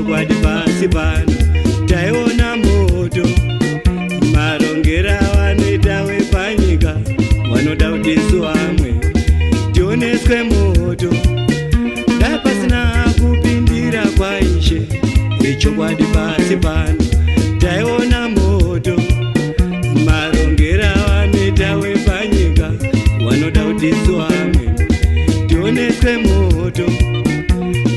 Chokwadi pasi pano taiona moto. Marongera vanoita wepanyika vanoda kuti isu vamwe tioneswe moto. Dai pasina kupindira kwaIshe, ichokwadi pasi pano taiona moto. Marongera vanoita wepanyika vanoda kuti isu vamwe tioneswe moto.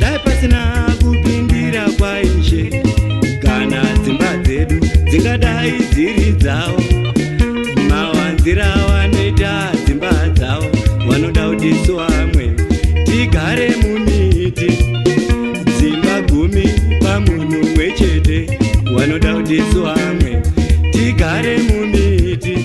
Dai pasina kupindira kwaIshe, kana dzimba dzedu dzingadai dziri dzavo. Mawanzira vanoita dzimba dzavo vanoda kuti isu vamwe tigare mumiti. Dzimba 10 pamunhu mumwe chete, vanoda kuti isu vamwe tigare mumiti.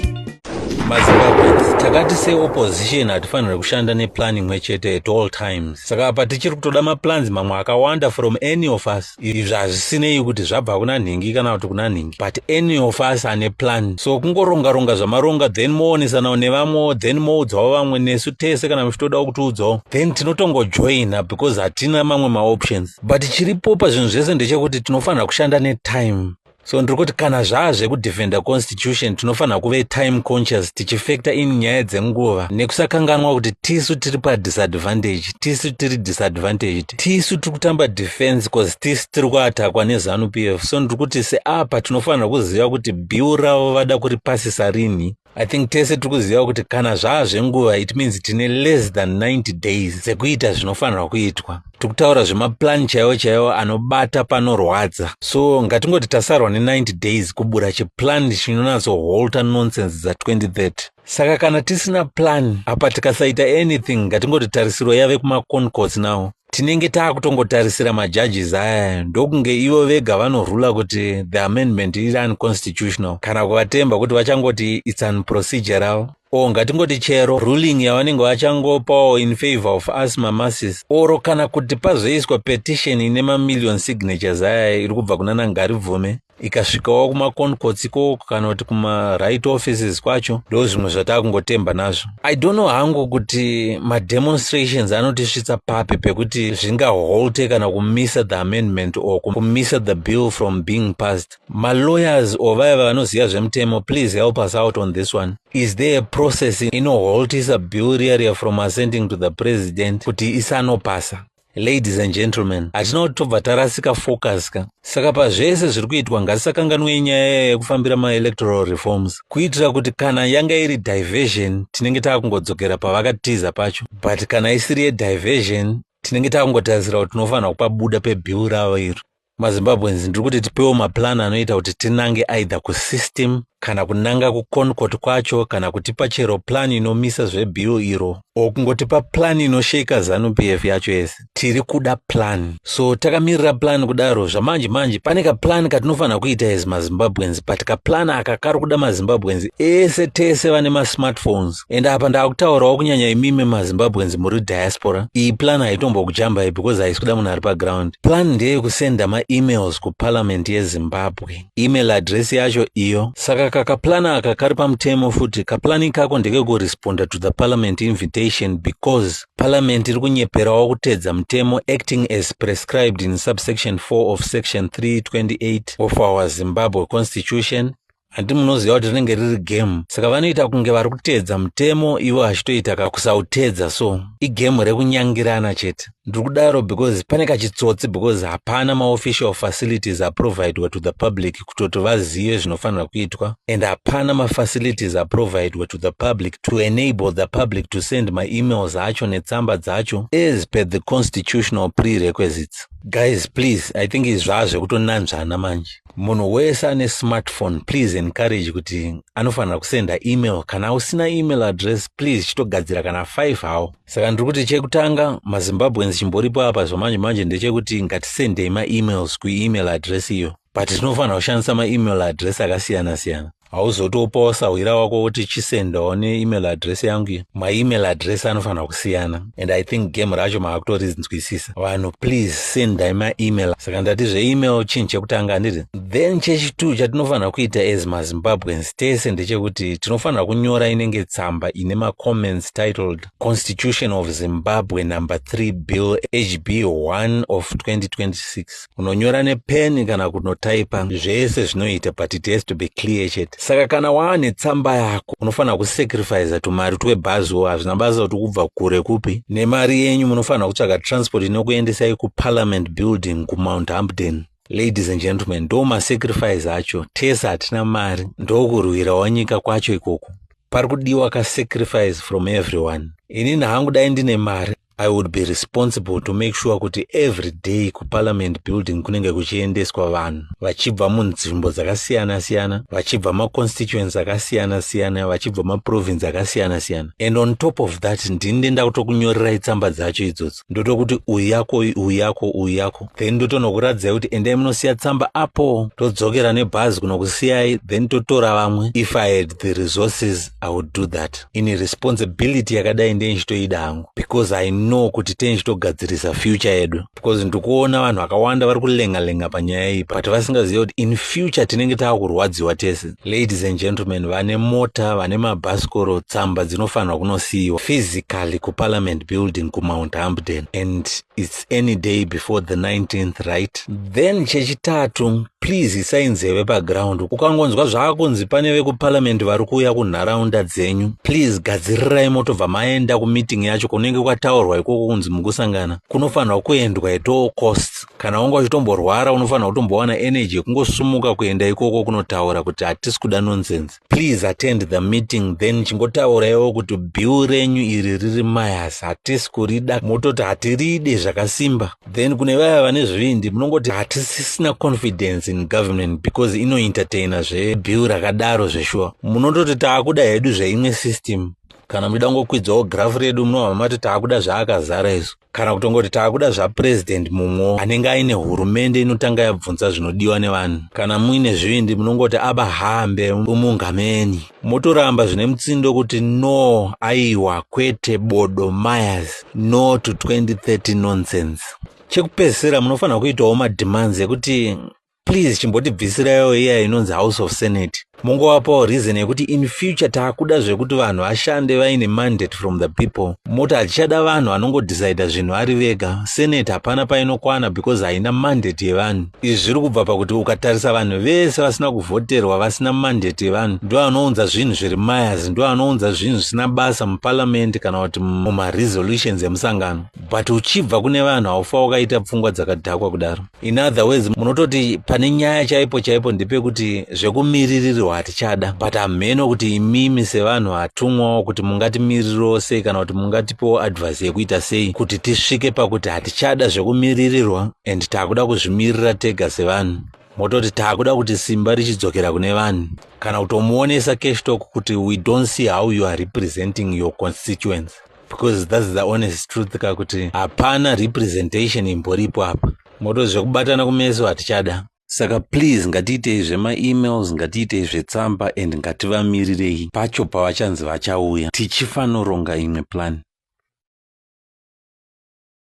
MaZimbabweans, takati seopposition hatifaniri kushanda neplan imwe chete at all times. Saka apa tichiri kutoda maplans mamwe akawanda from any of us. Izvi hazvisinei kuti zvabva kuna nhingi kana kuti kuna nhingi, but any of us ane plan. So kungoronga-ronga zvamaronga, then moonesanawo nevamwewo, then moudzawo vamwe nesu tese. Kana muchitodawo kutiudzawo, then tinotongojoina because hatina mamwe maoptions. But chiripo pazvinhu zvese ndechekuti tinofanira kushanda netime. So ndiri kuti kana zvaa zvekudefenda constitution, tinofanira kuve time conscious, tichifactor in nyaya dzenguva nekusakanganwa kuti tisu tiri padisadvantage, tisu tiri disadvantaged, tisu tiri kutamba defense, 'cause tisu tiri kuattackwa neZANU PF. So ndiri kuti seapa tinofanira kuziva kuti bill ravo vada kuripasisa rini. I think tese tiri kuziva kuti kana zvaa zvenguva, it means tine less than 90 days dzekuita zvinofanirwa kuitwa. Tiri kutaura zvemaplan chaiwo chaiwo anobata panorwadza. So ngatingoti tasarwa ne90 days kubura chiplan chinonatsohalta nonsense dza2030. Saka kana tisina plan apa, tikasaita anything, ngatingoti tarisiro yave kumaconcourts. Now tinenge taakutongotarisira majudges aya, ndokunge ivo vega vanorula kuti the amendment iri unconstitutional, kana kuvatemba kuti vachangoti it's unprocedural, or ngatingoti chero ruling yavanenge vachangopawo in favor of us mamasses, or kana kuti pazoiswa petition ine mamillion signatures aya iri kubva kuna naNgarivhume, ikasvikawo kumaconcourts ikoko kana kuti kumaright offices kwacho. Ndo zvimwe zvatakungotemba nazvo. I don't know hangu kuti mademonstrations anotisvitsa papi pekuti zvingahalte kana kumisa the amendment or kumisa the bill from being passed. Malawyers or vaya vanoziva zvemutemo, please help us out on this one. Is there a process inohaltisa bill riya riya from ascending to the president kuti isanopasa? Ladies and gentlemen, hatina kuti tobva tarasika focus ka. Saka pazvese zviri kuitwa, ngatisakanganwei nyaya yekufambira maelectoral reforms, kuitira kuti kana yanga iri diversion, tinenge taakungodzokera pavakatiza pacho. But kana isiri yediversion, tinenge taakungotarisira kuti tinofanira kupabuda pebill ravo iro. MaZimbabweans, ndiri kuti tipewo maplan anoita kuti tinange either kusystem, kana kunanga kuconcourt kwacho, kana kutipa chero plan inomisa zvebill iro, or kungotipa plan inosheka ZANU PF yacho yese. Tiri kuda plan. So takamirira plan kudaro, zvamanje manje pane kaplan katinofanira kuita as maZimbabweans, but kaplan aka kari kuda maZimbabweans ese, tese vane masmartphones. And apa ndaakutaurawo kunyanya imimi maZimbabweans muri diaspora. Iyi plan haitombokujambai because haisi kuda munhu ari paground. Plan ndeyekusenda maemails kuparliament yeZimbabwe, email address yacho iyo. Saka kakaplan aka kari pamutemo futi. Kaplan kako ndekekuresponda to the parliament invitation, because parliament iri kunyeperawo kutedza mutemo, acting as prescribed in subsection 4 of section 328 of our Zimbabwe Constitution. Handi munoziva kuti rinenge riri game? Saka vanoita kunge vari kuteedza mutemo, ivo achitoita kakusautedza. So igame rekunyangirana chete. Ndiri kudaro because pane kachitsotsi, because hapana maofficial facilities aprovidwa to the public kutoti vazive zvinofanira kuitwa, and hapana mafacilities aprovidwa to the public to enable the public to send maemails acho netsamba dzacho as per the constitutional prerequisites. Guys, please, I think izvaa zvekutonanzvana manje. Munhu wese ane smartphone, please encourage kuti anofanira kusenda email. Kana usina email address, please chitogadzira kana 5 hawo. Saka ndiri kuti chekutanga, maZimbabweans chimboripo apa zvamanje manje ndechekuti ngatisendei maemails kuemail address iyo, but tinofanira kushandisa maemail address akasiyana siyana. Hauzotopawo sahwira wako kuti chisendawo neemail address yangu iyo. Maemail address anofanira kusiyana, and I think game racho maakutorinzwisisa. Vanhu, please sendai maemail. Saka ndati zveemail chinhu chekutanga, handiti? Then chechi2 chatinofanira kuita as maZimbabweans tese ndechekuti tinofanira kunyora inenge tsamba ine macomments titled "Constitution of Zimbabwe Number 3 Bill HB 1 of 2026". Unonyora nepeni kana kunotaipa, zvese zvinoita, but it has to be clear chete. Saka kana waane tsamba yako, unofanira kusacrifica tumari twebhaziwo. Hazvina basa kuti kubva kure kupi nemari yenyu, munofanira kutsvaga transport inokuendesai kuParliament building kuMount Hampden. Ladies and gentlemen, ndo masacrifice acho. Tese hatina mari, ndokurwirawo nyika kwacho ikoko. Pari kudiwa kasacrifice from everyone. Inini hangu, dai ndine mari, I would be responsible to make sure kuti every day kuParliament building kunenge kuchiendeswa vanhu vachibva munzvimbo dzakasiyana-siyana, vachibva maconstituents akasiyana-siyana, vachibva maprovince akasiyana-siyana. And on top of that, ndini ndenda kutokunyorerai tsamba dzacho idzodzo. Ndotokuti uyu yako, uyu yako, uyu yako, then ndotonokuradzai kuti endai munosiya tsamba apo, todzokera nebhazi kunokusiyai, then totora vamwe. If I had the resources, I would do that. Ini responsibility yakadai ndendichitoida hangu, because I know kuti tendichitogadzirisa future yedu, because ndikuona vanhu vakawanda vari kulenga-lenga panyaya iyi, but vasingazivi kuti in future tinenge taakurwadziwa tese. Ladies and gentlemen, vane mota, vane mabhasikoro, tsamba dzinofanirwa kunosiyiwa physically kuParliament building kuMount Hampden, and it's any day before the 19th, right? Then chechitatu, please isai nzeve paground. Ukangonzwa zvaakunzi pane vekuparliament vari kuuya kunharaunda dzenyu, please gadzirirai, motobva maenda kumeeting yacho kunenge kwataurwa ikoko kunzi mukusangana. Kunofanirwa kuendwa at all costs. Kana wanga uchitomborwara, unofanira kutombowana energy yekungosumuka kuenda ikoko kunotaura kuti hatisi kuda nonsense. Please attend the meeting, then chingotauraiwo kuti bill renyu iri riri mayas, hatisi kurida. Mototi hatiride zvakasimba. Then kune vaya vane zvivindi, munongoti hatisisina confidence in government because inoentertaina zvebill rakadaro. Zveshuwa, munototi taakuda hedu zveimwe system. Kana muchida kungokwidzawo graph redu, munobva mati taakuda zvaakazara izvo, kana kutongoti taakuda zvapurezidendi mumwewo anenge aine hurumende inotanga yabvunza zvinodiwa nevanhu. Kana muine zvivindi, munongoti abahambe umungameni, motoramba zvine mutsindo kuti no, aiwa, kwete, bodo mayas, no to 2030 nonsense. Chekupedzisira, munofanira kuitawo mademands ekuti please chimbotibvisiraiwo iya inonzi House of Senate. Mungovapawo reason yekuti in future taakuda zvekuti vanhu vashande vaine mandate from the people. Moti hatichada vanhu vanongodecida zvinhu vari vega. Senate hapana painokwana because haina mandate yevanhu. Izvi zviri kubva pakuti ukatarisa vanhu vese vasina kuvhoterwa, vasina mandate yevanhu, ndo vanounza zvinhu zviri mayas, ndo vanounza zvinhu zvisina basa muparliament kana kuti mumaresolutions emusangano. But uchibva kune vanhu, haufa wakaita pfungwa dzakadhakwa kudaro. In other words, munototi pane nyaya chaipo chaipo ndepekuti zvekumiririrwa hatichada, but hamheno kuti imimi sevanhu hatumwawo kuti mungatimirirewo sei, kana kuti mungatipewo advice yekuita sei kuti tisvike pakuti hatichada zvekumiririrwa and taakuda kuzvimirira tega sevanhu. Mototi taakuda kuti simba richidzokera kune vanhu, kana kutomuonesa cash talk kuti we don't see how you are representing your constituents, because that's the honest truth ka, kuti hapana representation imboripo apa. Moto zvekubatana kumeso hatichada. Saka please, ngatiitei zvemaemails, ngatiitei zvetsamba, and ngativamirirei pacho pavachanzi vachauya, tichifanoronga imwe plan.